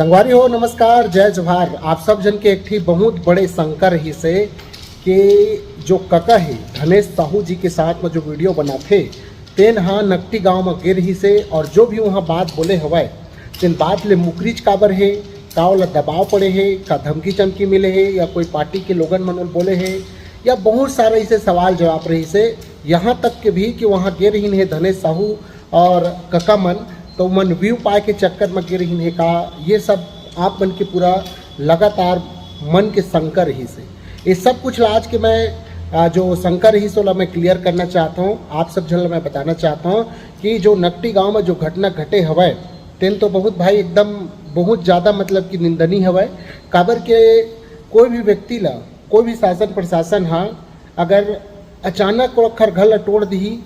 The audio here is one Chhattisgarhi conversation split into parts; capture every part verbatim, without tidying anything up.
संगवारी हो, नमस्कार, जय जोहार। आप सब झन के एक ठी बहुत बड़े शंका रहिसे कि जो कका हे धनेश साहू जी के साथ में जो वीडियो बनाथे, तेन ह नकटी गांव में गे रहिसे और जो भी वहां बात बोले हवय, तेन बात ले मुकरिच काबर हे, का ओला दबाव पड़े हे, का धमकी चमकी मिले हे या कोई पार्टी के लोगन मन बोले हे, या बहुत सारा इसे सवाल जवाब रहिसे। यहाँ तक के भी कि वहां गे रहिन हे धनेश साहू और कका मन, तो मन व्यू पाए के चक्कर में गे रहिन हे का, ये सब आप मन के पूरा लगातार मन के शंका रहिसे। ये सब कुछ ला आज के मैं, आ, जो शंका रहिस ओला मैं क्लियर करना चाहता हूँ, आप सब झन ला मैं बताना चाहता हूँ कि जो नकटी गांव में जो घटना घटे हवय, तेन तो बहुत भाई एकदम बहुत ज़्यादा मतलब कि निंदनीय हवय। काबर के कोई भी व्यक्ति ला, कोई भी शासन प्रशासन हा अगर अचानक ओखर घर ला टोड़ दिही,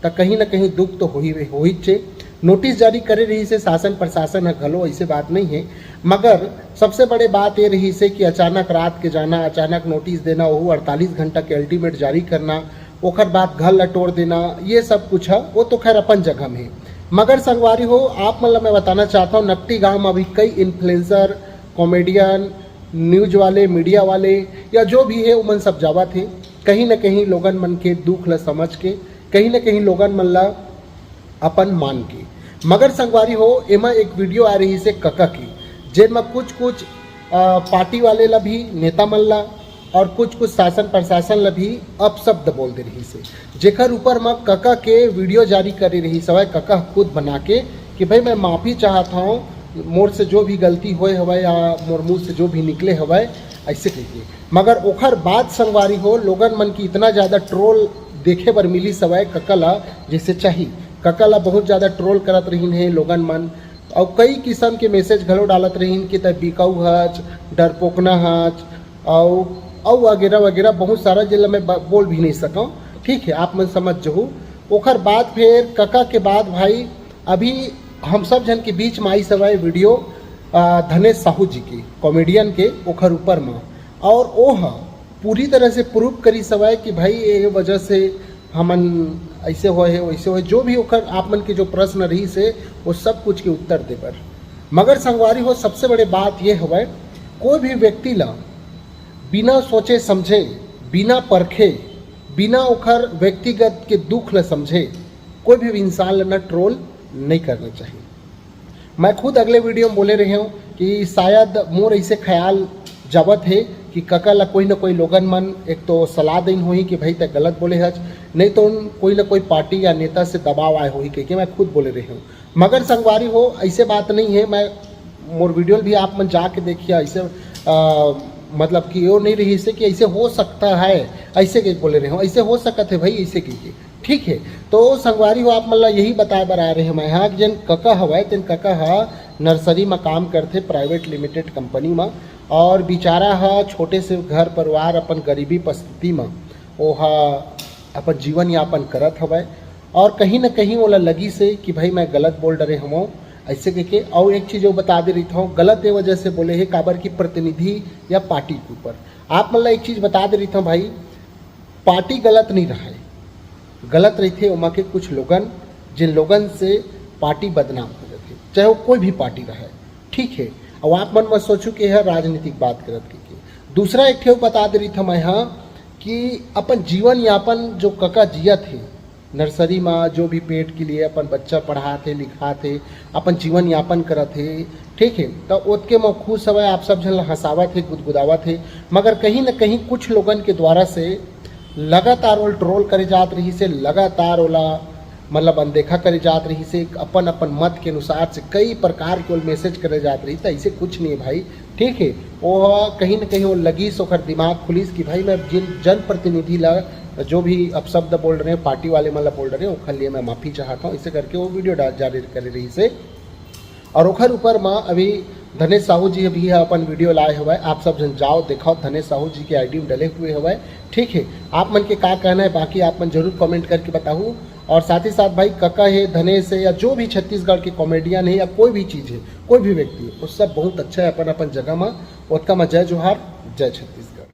त कहीं ना कहीं दुख तो होही, होहिच हे। नोटिस जारी करे रहिसे शासन प्रशासन ह घलो, ऐसे बात नहीं है, मगर सबसे बड़े बात ये रहिसे कि अचानक रात के जाना, अचानक नोटिस देना, वहू अड़तालीस घंटा के अल्टीमेट जारी करना, ओखर बाद घर ला टोड़ देना, ये सब कुछ है, वो तो खैर अपन जगह में है। मगर संगवारी हो, आप मन ला मैं बताना चाहता हूँ, नकटी गांव में अभी कई इन्फ्लुएंसर, कॉमेडियन, न्यूज वाले, मीडिया वाले या जो भी है, उमन सब जावत हे कहीं ना कहीं लोगन मन के दुख ला समझ के, कहीं ना कहीं लोगन मन ला अपन मान के। मगर संगवारी हो, एमा एक वीडियो आ रहिसे कका की, जेन म कुछ कुछ, अ, पार्टी वाले ला भी, नेता मन ला और कुछ कुछ शासन प्रशासन ला भी अपशब्द बोल दे रहिसे, जेकर ऊपर म कका के वीडियो जारी करे रहिस हवय, कका खुद बना के कि भाई मैं माफी चाहत हूँ, मोर से जो भी गलती होए हवय या मोर मुंह से जो भी निकले हवय, ऐसे कहिके। मगर ओखर बाद संगवारी हो, लोगन मन की इतना ज्यादा ट्रोल देखे बर मिलिस हवय कका ला, जैसे चाही। कका ला बहुत ज्यादा ट्रोल करत रहिन हे लोगन मन, अउ कई किसम के मैसेज घलो डालत रहिन कि तै बिकाऊ हच, डरपोकना हच, अउ अउ वगैरह वगैरह बहुत सारा, जेला मैं ब-, बोल भी नहीं सकौं। ठीक है, आप मन समझ जहू। ओखर बाद फिर कका के बाद भाई, अभी हम सब झन के बीच में आइस हवय वीडियो, आ, धनेश साहू जी के, कॉमेडियन के, ओखर ऊपर में, और ओ ह पूरी तरह से प्रूफ करिस हवय कि भाई ये वजह से हमन ऐसे होए हे, वैसे होए, जो भी ओकर आप मन के जो प्रश्न रहिस हे, वो सब कुछ के उत्तर दे बर। मगर संगवारी हो, सबसे बड़े बात ये हवय, कोई भी व्यक्ति ला बिना सोचे समझे, बिना परखे, बिना ओखर व्यक्तिगत के दुख ला समझे, कोई भी इंसान ला ना ट्रोल नहीं करना चाहिए। मैं खुद अगले वीडियो में बोले रहे हूँ कि शायद मोर ऐसे ख्याल जावत हे कि कका ला कोई ना कोई लोगन मन एक तो सलाह देन होही कि भाई तै गलत बोले हच, नहीं तो कोई ना कोई पार्टी या नेता से दबाव आए होही कहिके मैं खुद बोले रहे हूँ। मगर संगवारी हो, ऐसे बात नहीं है। मैं मोर वीडियो भी आप मन जाके देखिए, ऐसे, आ, मतलब कि यो नहीं रहिसे कि ऐसे हो सकता है, ऐसे के बोले रहे हूँ, ऐसे हो सकत है भाई, ऐसे कहिके। ठीक है, तो संगवारी हो, आप मन ला यही बताए बर आए रहे मैं हा कि जेन कका हवय, तेन कका ह नर्सरी म काम करथे प्राइवेट लिमिटेड कंपनी म, और बिचारा ह छोटे से घर परिवार, अपन गरीबी परिस्थिति म ओहा अपन जीवन यापन करत हवय, और कहीं न कहीं ओला लगिस हे कि भाई मैं गलत बोल डरे हवं, ऐसे कहिके। और एक चीज वो बता दे रही था, गलत ये वजह से बोले हे, काबर की प्रतिनिधि या पार्टी के ऊपर। आप मन ला एक चीज बता दे रही था भाई, पार्टी गलत नहीं रहे, गलत रहिथे ओमा के कुछ लोगन, जिन लोगन से पार्टी बदनाम हो जाथे, चाहे वो कोई भी पार्टी रहे, ठीक है। अब आप मन मत सोचू कि यह राजनीतिक बात करत कहिके। दूसरा एक ठे बता दे रही था मैं हा कि अपन जीवन यापन जो कका जियत हे, नर्सरी में जो भी पेट के लिए अपन बच्चा पढ़ात हे, लिखात हे, अपन जीवन यापन करत हे, ठीक है, तो ओतके म खुश हवय, आप सब झन ला हंसावत हे, गुदगुदावत हे, मगर कहीं न कहीं कुछ लोगन के द्वारा से लगातार ओला ट्रोल करे जात रहिस हे, लगातार ओला मतलब अनदेखा करे जात रहिस हे, अपन अपन मत के अनुसार से कई प्रकार के ओला मैसेज करे जात रहिस, तो ऐसे कुछ नहीं है भाई, ठीक है। वो कहीं न कहीं वो लगिस, ओकर दिमाग खुलिस कि भाई मैं जिन जनप्रतिनिधि ला जो भी अपशब्द बोल रहे हैं, पार्टी वाले मन ला बोल रहे हैं, ओखर लिए मैं माफी चाहता हूँ, ऐसे करके वो वीडियो डाल जारी करे रहिस हे। और ओखर ऊपर म अभी धनेश साहू जी भी ह अपन वीडियो लाए हवय, आप सब झन जाओ देखाओ, धनेश साहू जी के आईडी में डले हुए हवय। ठीक है, आप मन के का कहना है, बाकी आप मन जरूर कमेंट करके बताहू। और साथ ही साथ भाई, कका है, धनेश है, या जो भी छत्तीसगढ़ के कॉमेडियन है या कोई भी चीज है, कोई भी व्यक्ति है, वो सब बहुत अच्छा है अपन अपन जगह में। ओतका में जय जोहार, जय छत्तीसगढ़।